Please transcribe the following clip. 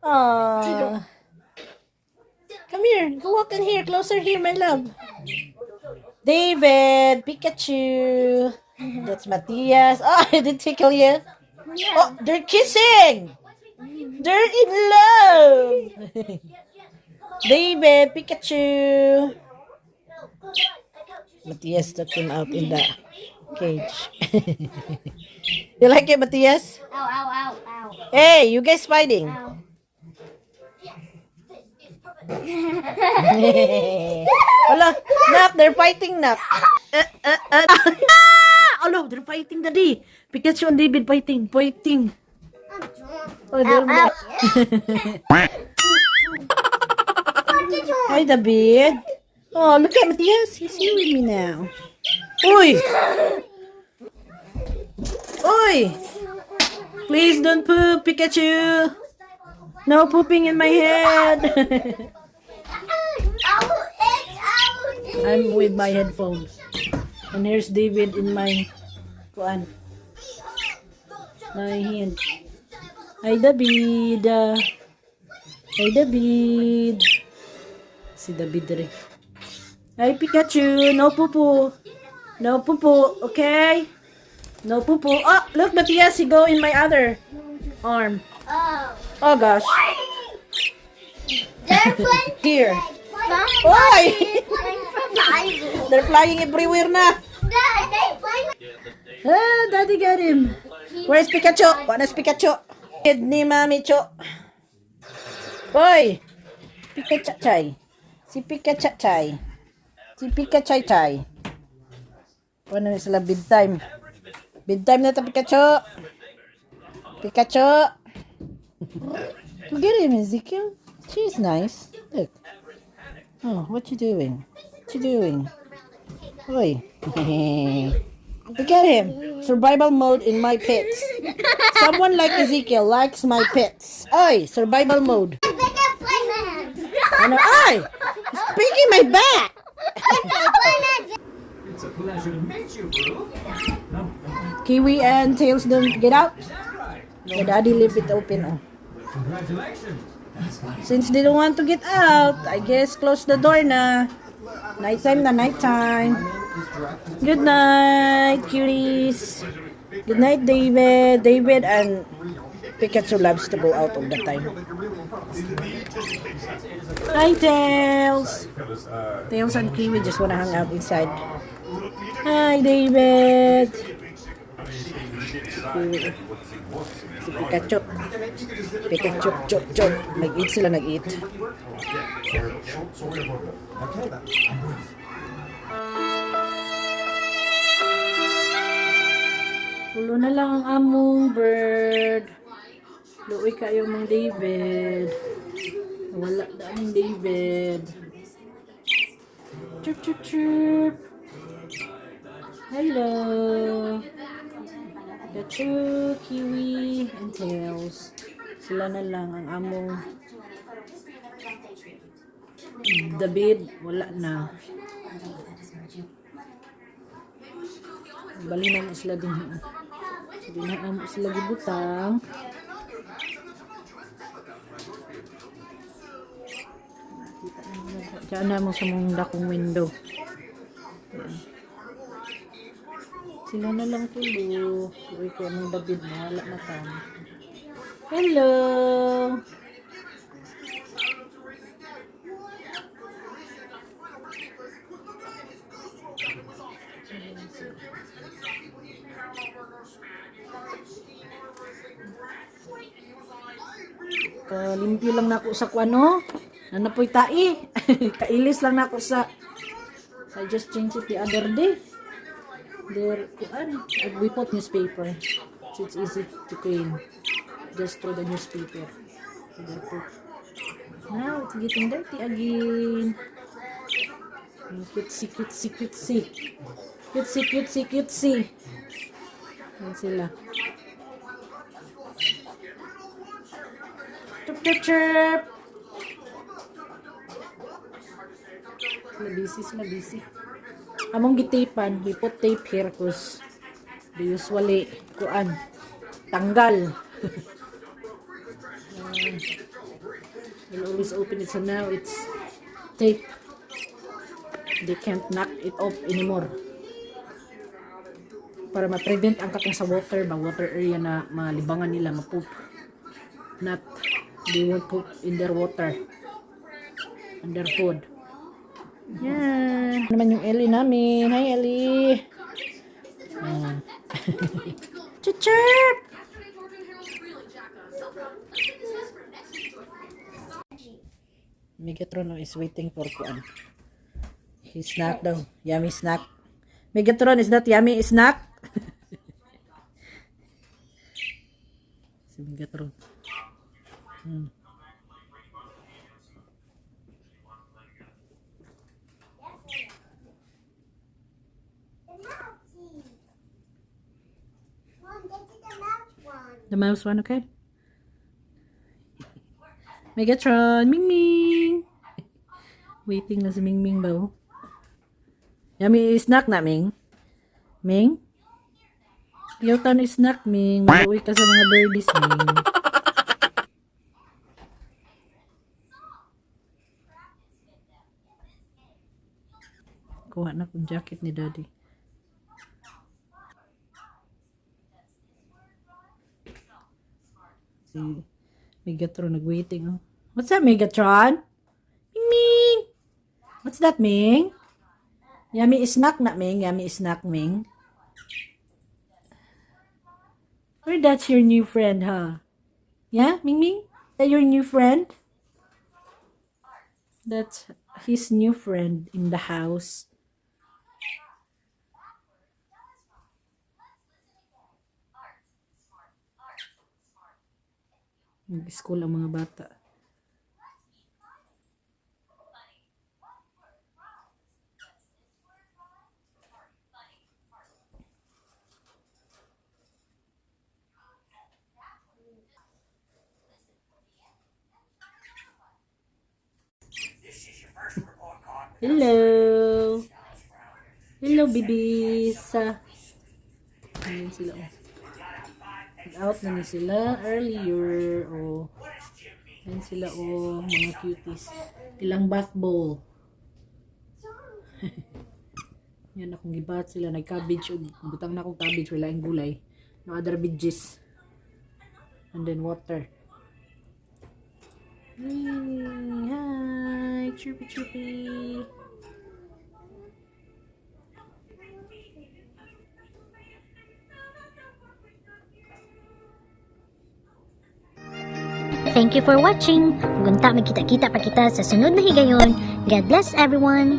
Aww. Come here. Go walk in here. Closer here, my love. David, Pikachu. That's Matthias. Oh, I did tickle you. Oh, they're kissing. They're in love. David, Pikachu. Matthias took him out in the cage. You like it, Matthias? Ow, ow, ow, ow. Hey, you guys fighting. Ow. Hala, nak, they're fighting, nak. Ah! Oh, they're fighting, Daddy. Pikachu and David fighting, fighting. Oh, they're. Ow. Hi, David. Oh, look at Matthias. He's here with me now. Uy! Uy! Please don't poop, Pikachu. No pooping in my head. I'm with my headphones. And here's David in my kuan. My hand. Hi, David. Hi, David. Si David rin. Hi, Pikachu. No poo. No poo, okay? No poo. Oh, look, Matthias, he go in my other arm. Oh. Oh, gosh. They're playing. Here. Oy! Playing for five. They're flying everywhere na. Dad, they playing. Ah, Daddy got him. Where's Pikachu? Where's Pikachu? Kid ni Mami Cho. Hoy! Pikachu Chay. Si Pikachu Chay. Si Pikachu Chay. Ano na sila bedtime? Bedtime na to, Pikachu. Pikachu. Look at him, Ezekiel. She's nice. Look. Oh, what you doing? What you doing? Hoy. Look at him. Survival mode in my pets. Someone like Ezekiel likes my pets. Oy, survival mode. Ano? Ay! He's picking my back! It's a pleasure to meet you, Groove. No, no, Kiwi and Tails don't get out. is that right? The daddy leave it open. Oh. Congratulations. That's fine. Since they don't want to get out, I guess close the door na. Nighttime na, nighttime. Good night, cuties. Good night, David. David and Pikachu loves to go out all the time. Hi, Tails. Tails and Kiwi just wanna hang out inside. Hi, David. Kiwi. Si Pikachu. Pikachu, chop, chop. Nag-eat sila, nag-eat. Tulo na lang ang among bird. Luoy kayo mong David. Wala na among David. Chirp, chirp, chirp. Hello. Pikachu, Kiwi, and Tails. Sila na lang ang among David. Wala na. Bali na mo sila din. Di na mo sila gibutang. Diyan na mo sa mong dakong window. Ayan. Sila na lang tulo. Uy, kaya mong David, wala na tam. Hello! Kalimpyo lang nako sa kuano. Nanapoy tai. Kailis lang nako sa. I just changed it the other day. There kuan, we put newspaper. So it's easy to clean. Just throw the newspaper. Therefore, now it's getting dirty again. Cutesy, cutesy, cutesy. Cutesy, cutesy, cutesy. Yan sila. Chirp, chirp, chirp. Sila busy, sila busy. Among gitapean, we put tape here 'cause they usually, kuan, tanggal. We'll always open it. So now it's tape. They can't knock it off anymore. Para ma-prevent ang katong sa water ba, water area na malibangan nila, ma-poop. Not, they won't poop in their water. And their food. Yeah. Ano naman yung Ellie namin. Hi, Ellie. Ah. Chirp! Megatron, oh, is waiting for kuan. His snack daw. Yummy snack. Megatron, is that yummy snack? Si Megatron. The mousey. Mom, this is the mouse one. The mouse one, okay? Megatron, Ming Ming. Waiting na si Ming Ming ba, oh? Yummy snack na, Ming? Ming? Yaw tan snack, Ming. Maluwi ka sa mga birdies, Ming. Kuha na kong jacket ni Daddy. Si Megatron nag-waiting, oh. What's that, Megatron? Ming Ming! What's that, Ming? Yummy snack na, Ming. Yummy snack, Ming. Or that's your new friend, huh? Yeah, Ming Ming? That your new friend? That's his new friend in the house. Nag-school ang mga bata. Hello! Hello, babies! Ayan sila, oh. Out na ni sila earlier. Oh. Ayan sila, oh, mga cuties. Ilang bath bowl. Yan akong gibath sila. Nag-cabbage. Og butang na akong cabbage. Wala yung gulay. No other veggies. And then water. Hey, hi! Chirpy chirpy! Thank you for watching. Ug unta magkita-kita pa kita sa sunod na higayon. God bless everyone.